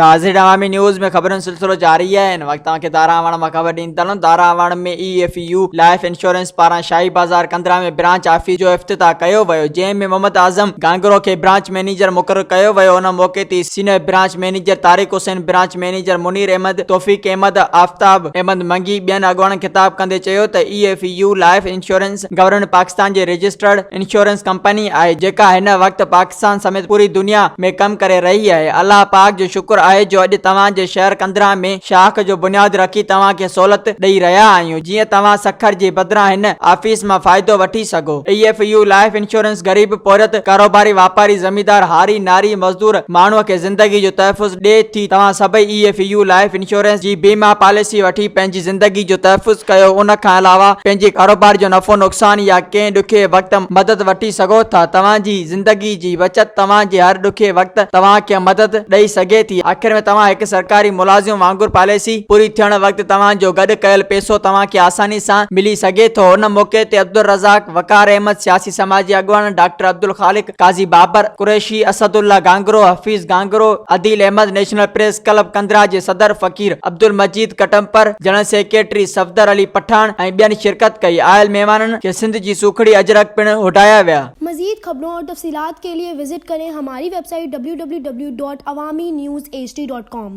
ناظرين عوامي نيوز ۾ خبرن جو سلسلو جاري آهي هن وقت توهان کي دارا اعواڻ مان خبر ڏيندا هلون Dara Awan ۾ E F U life insurance پاران شاهي بازار ڪنڌرا ۾ برانچ آفيس جو افتتاح ڪيو ويو جنهن ۾ محمد اعظم گانگرو کي برانچ مئنيجر مقرر ڪيو ويو ان موقعي تي senior branch manager Tariq Hussain branch manager Munir Ahmed Taufiq Ahmed Aftab Ahmed Mangi ٻين اڳواڻن خطاب ڪندي چيو ته E F U life insurance government Pakistan جي رجسٽرڊ انشورنس ڪمپني آهي جيڪا هن وقت پاڪستان سميت پوري دنيا ۾ ڪم ڪري رهي آهي الله پاڪ جو شڪر آهي جو اڄ توهان جي شهر ڪنڌرا ۾ شاخ جو بنياد رکي توهان کي سهولت ڏئي رهيا آهيون جيئن توهان سکر جي بدران هن آفيس مان فائدو وٺي سگهو. E F U life insurance غريب پورهيت ڪاروباري واپاري زميندار هاري ناري مزدور ماڻهو کي زندگي جو تحفظ ڏئي ٿي توهان سڀئي E F U life insurance جي بيما پاليسي وٺي پنهنجي زندگي جو تحفظ ڪيو ان کان علاوه پنهنجي ڪاروبار جو نفعو نقصان يا ڪنهن ڏکئي وقت مدد وٺي سگهو ٿا توهان جي زندگي جي بچت توهان جي هر ڏکئي وقت توهان کي مدد ڏئي سگهي ٿي آخر ۾ توهان هڪ سرڪاري ملازم وانگر پاليسي پوري ٿيڻ وقت توهان جو گڏ ڪيل پئسو توهان کي آساني سان ملي سگهي ٿو ان موقعي تي عبدالرزاق وقار احمد سياسي سماجي اڳواڻ doctor Abdul Khaliq Qazi Babar Qureshi, Asadullah Gangro, Hafeez Gangro, Adeel Ahmed, national press club Kandhra جي صدر فقير عبدالمجيد ڪٽمپر، جنرل سيڪريٽري صفدر علي پٺاڻ ۽ ٻين شرڪت ڪئي. آيل مهمانن کي سنڌ جي سوکڙي اجرڪ پڻ اوڍايا ويا. مزيد خبرون اور تفصيلات کے لئے وزٽ ڪرين ھماري web site www.awamiNewsHD.com.